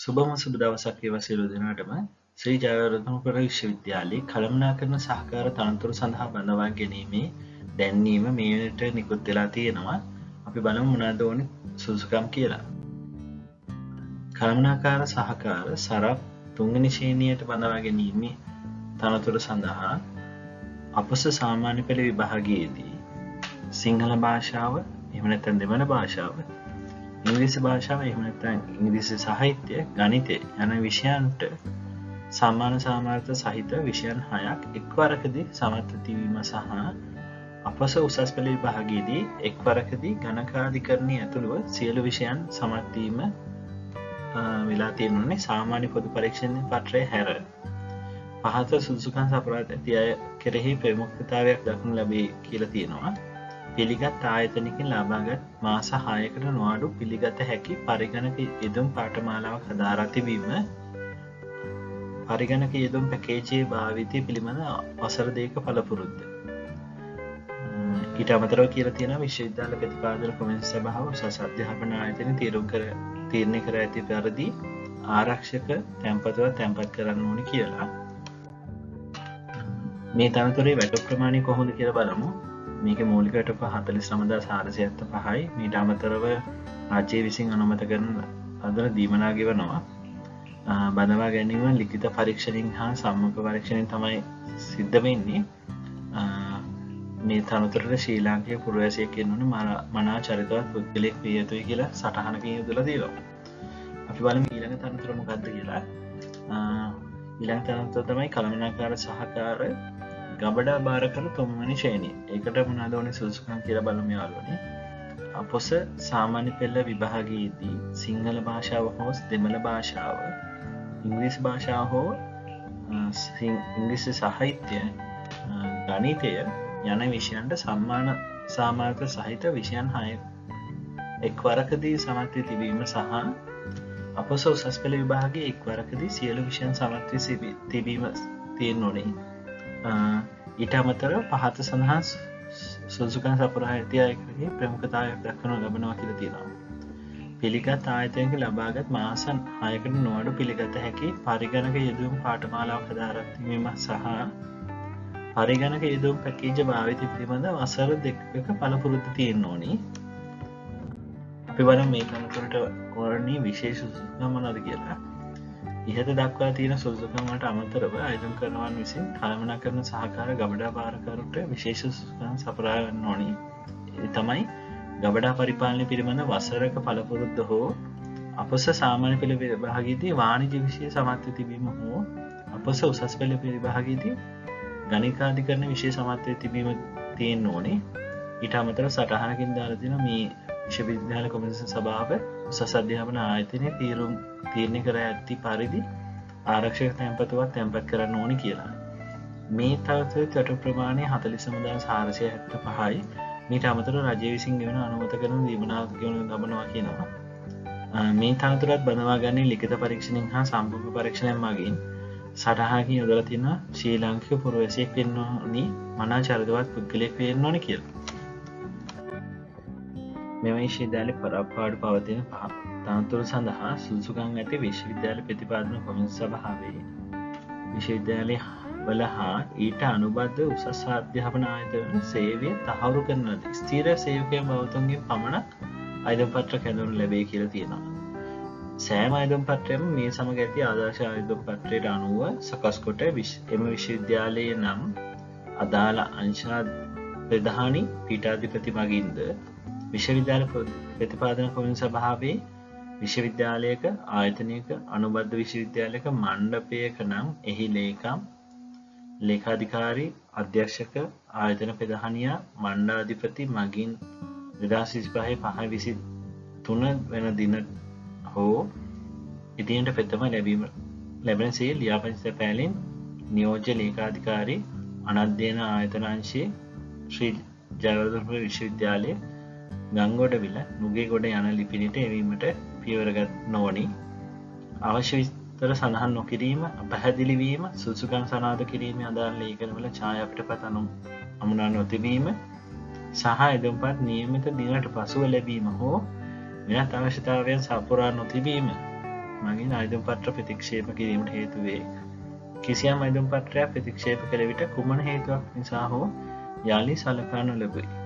සුබම සුබ දවසක් වේවා සියලු දෙනාටම. ශ්‍රී ජයවර්ධනපුර විශ්වවිද්‍යාලයේ කළමනාකරණ සහකාර තනතුරු සඳහා බඳවා ගැනීමේ දැන්වීම මේ වෙනට නිකුත් වෙලා තියෙනවා. අපි බලමු මොනවද ඕනේ සුදුසුකම් කියලා. කළමනාකාර සහකාර සරප් තුන්වෙනි ශ්‍රේණියට බඳවා ගැනීමේ තනතුරු සඳහා අපොස සාමාන්‍ය පෙළ විභාගයේදී සිංහල භාෂාව, එහෙම නැත්නම් දෙමළ භාෂාව, ඉංග්‍රීසි භාෂාව, එහෙම නැත්නම් ඉංග්‍රීසි සාහිත්‍ය, ගණිතය යන විෂයන්ට සමාන සාමාර්ථ සහිත විෂයන් 6ක් එක්වරකදී සමත් තිබීම සහ අපොස උසස් පෙළ විභාගයේදී එක්වරකදී ගණකාධිකරණය ඇතුළුව සියලු විෂයන් සමත් වීම වෙලා තියෙනුනේ සාමාන්‍ය පොදු පරීක්ෂණ පත්‍රය හැර. පහත සුදුසුකම් සපුරා ඇති අය කෙරෙහි ප්‍රමුඛතාවයක් දක්නු ලැබේ කියලා තියෙනවා. පිළිගත් ආයතනයකින් ලබාගත් මාස 6කට නොඅඩු පිළිගත හැකි පරිගණක යෙදුම් පාඨමාලාවක් හදාරා තිබීම, පරිගණක යෙදුම් පැකේජයේ භාවිතය පිළිබඳ වසර 2ක පළපුරුද්ද. ඊට අමතරව කියලා තියෙනවා විශ්වවිද්‍යාල ප්‍රතිපාදන කොමිෂන් සභාව උසස් අධ්‍යාපන ආයතන තීරණය කර ඇති පරිදි ආරක්ෂක තැන්පතුවක් තැන්පත් කරන්න ඕනි කියලා. මේ තනතුරේ වැටුප් ප්‍රමාණය කොහොමද කියලා බලමු. මේකේ මූලික වැටුප 49,475යි. මීට අමතරව රාජ්‍යය විසින් අනුමත කරන ලදන දීමනා ගෙවනවා. බඳවා ගැනීම ලිඛිත පරීක්ෂණයෙන් හා සම්මුඛ පරීක්ෂණයෙන් තමයි සිද්ධ වෙන්නේ. මේ තනතුරට ශ්‍රී ලාංකේය පුරවැසියෙක් වෙන්න ඕනේ, මනා චරිතවත් පුද්ගලයෙක් විය යුතුයි කියලා සටහනකින් යොදලා තියෙනවා. අපි බලමු ඊළඟ තනතුර මොකක්ද කියලා. ඊළඟ තනතුර තමයි කළමනාකාර සහකාර ගබඩා භාරකරු තුන්වැනි ශ්‍රේණිය. ඒකට මොනවද ඕනේ සුදුසුකම් කියලා බලමු යාළුවනේ. අපොස සාමාන්‍ය පෙළ විභාගයේදී සිංහල භාෂාව හෝ දෙමළ භාෂාව, ඉංග්‍රීසි භාෂාව හෝ ඉංග්‍රීසි සාහිත්‍ය, ගණිතය යන විෂයන්ට සම්මාන සාමාර්ථ සහිත විෂයන් 6 එක්වරකදී සමත් වී තිබීම සහ අපොස උසස් පෙළ විභාගයේ එක්වරකදී සියලු විෂයන් සමත් වී තිබීම තියෙන්න ඕනේ. ඊට අමතරව පහත සඳහන් සුදුසුකම් සපුරා ඇති අයගේ ප්‍රමුඛතාවයක් දක්වනු ලබනවා කියලා තියෙනවා. පිළිගත් ආයතනයක ලබාගත් මාස 6කට නොඅඩු පිළිගත හැකි පරිගණක යෙදුම් පාඨමාලාවක් හදාරා තිබීම සහ පරිගණක යෙදුම් පැකේජ් භාවිතය පිළිබඳ වසර 2ක පළපුරුද්ද තියෙන්න ඕනි. අපි බලමු මේ තනතුරට ඕනි විශේෂ සුදුසුකම් මොනවද කියලා. ඉහත දක්වා තියෙන සුදුසුකම් වලට අමතරව අයදුම් කරනවන් විසින් කළමනාකරන සහකාර ගබඩා භාරකරුට විශේෂ සුදුසුකම් සපුරා ගන්න ඕනි. ඒ තමයි ගබඩා පරිපාලනය පිළිබඳ වසරක පළපුරුද්ද හෝ අපොස සාමාන්‍ය පෙළ විභාගයේදී වාණිජ්‍ය විෂය සමත්ව තිබීම හෝ අපොස උසස් පෙළ විභාගයේදී ගණිකාධිකරණ විෂය සමත්ව තිබීම තියෙන්න ඕනේ. ඊට අමතරව සටහනකින් දාලා තියෙනවා මේ විශ්වවිද්‍යාල කොමිෂන් සභාව උසස් අධ්‍යාපන ආයතනය තීරණය කර ඇති පරිදි ආරක්ෂක තැන්පතුවක් තැන්පත් කරන්න ඕනි කියලා. මේ තනතුරේ වැටුප් ප්‍රමාණය 49,475යි. මීට අමතරව රජය විසින් ගෙවන අනුමත කරන දීමනා ගෙවන ලබනවා කියනවා. මේ තනතුරත් බඳවා ගන්නේ ලිඛිත පරීක්ෂණයෙන් හා සම්මුඛ පරීක්ෂණයෙන් මගින්. සටහනකින් යොදලා තියෙනවා ශ්‍රී ලාංකික පුරවැසියෙක් වෙන්න ඕනි, මනා චරිතවත් පුද්ගලයෙක් වෙන්න ඕනි කියලා. මෙම විශ්වවිද්‍යාලයේ පරප්පාඩු පවතින තනතුරු සඳහා සුදුසුකම් ඇති විශ්වවිද්‍යාල ප්‍රතිපාදන කොමිෂන් සභාවේ විශ්වවිද්‍යාලය වල හා ඊට අනුබද්ධ උසස් අධ්‍යාපන ආයතනවල සේවය තහවුරු කරන ලද ස්ථිර සේවකයන් බවතුන්ගෙන් පමණක් අයදුම් පත්‍ර කැඳවනු ලැබේ කියලා තියෙනවා. සෑම අයදුම් පත්‍රයක්ම මේ සමග ඇති ආදර්ශ අයදුම් පත්‍රයට අනුව සකස් කොට එම විශ්වවිද්‍යාලයේ නම් අදාළ අංශා ප්‍රධානි පීඨාධිපති මගින්ද විශ්වවිද්‍යාල ප්‍රතිපාදන කොමිෂන් සභාවේ විශ්වවිද්‍යාලයක ආයතනයක අනුබද්ධ විශ්වවිද්‍යාලයක මණ්ඩපයක නම් එහි ලේකම්, ලේකාධිකාරී, අධ්‍යක්ෂක, ආයතන ප්‍රධානියා, මණ්ඩාධිපති මගින් 2025 5/23 වෙන දින හෝ ඉදිරියට ප්‍රථම ලැබෙන සේ ලියාපදිංචි තැපෑලෙන් නියෝජ්‍ය ලේකාධිකාරී අනධ්‍යයන ආයතන අංශයේ ශ්‍රී ජයවර්ධනපුර විශ්වවිද්‍යාලයේ ගංගොඩවිල නුගේගොඩ යන ලිපිනයට එවීමට පියවර ගන්න ඕනි. අවශ්‍ය විස්තර සඳහන් නොකිරීම, අපැහැදිලි වීම, සුදුසුකම් සනාථ කිරීමේ අදාළ ලේඛනවල ඡායා පිටපත් අමුණා නොතිබීම සහ එදුම්පත් නියමිත දිනට පසුව ලැබීම හෝ වෙනත් අවශ්‍යතාවයන් සපුරා නොතිබීම මගින් අයිදුම් පත්‍ර ප්‍රතික්ෂේප කිරීමට හේතු වේ. කිසියම් අයිදුම් පත්‍රයක් ප්‍රතික්ෂේප කළ විට කුමන හේතුවක් නිසා හෝ යළි සලකා නොලැබේ.